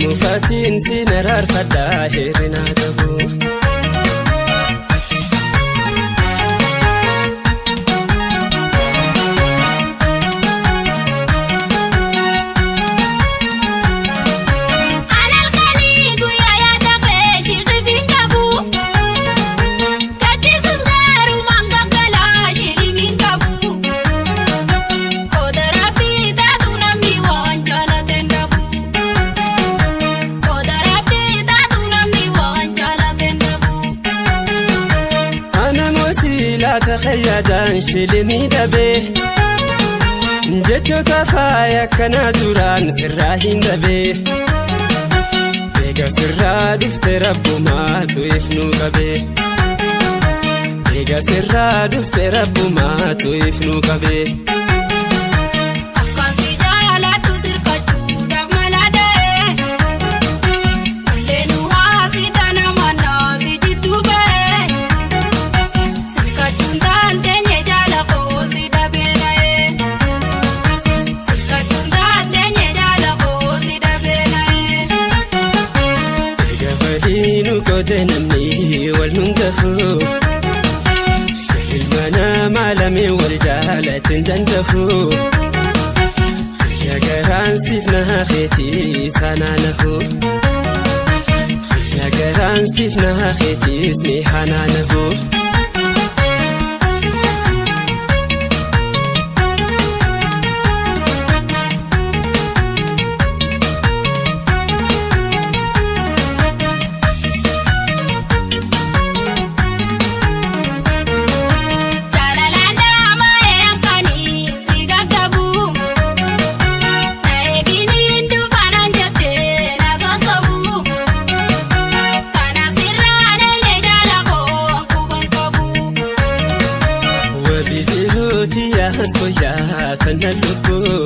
Mufatiin sin araarfadhaa hirrinaa qabu. Analkanii guyyaa yaada feeshii rifiin qabu. Gachiisus garuu maangaggalaa shilimiin qabu. Kooda rabbii taatu namni waan jaalateen dhabu. Kooda rabbii taatu namni waan jaalateen dhabu. Ana moosii laata xayyaadaan shilimii dhabee. Jechoota faaya akkanaa duraan sirraa hin dhabee. Eega sirraa dhufte rabbumaatu ifnuu qabee. Eega sirraa dhufte rabbumaatu ifnuu qabee. Akkaan si jaaladhu sirkachuudhaaf mala dha'ee. Walleenu haasi tana manaa si jidduu ba'ee. Sirkachuun taanteenye jaala koo si dhabee na'ee. Sirkachuun taanteenye jaala koo si dhabee na'ee. Eega waliinu qote namni wal nun gahu. Ilma namaa lameen wal jaalatin danda'u. Xiyya garaan siif na hafeetii sanaa nahu. Xiyya garaan siif na hafeetiis mee hanaa nahu. Jaalalaan daamaa'ee akkaanii si gaggabu. Na eeginiin dhufaanaan jettee na sossobu. Kana sirraan eelee jaala koo kuban qabu. Wabii jiruuti yaas koyyaa tana lubbuu.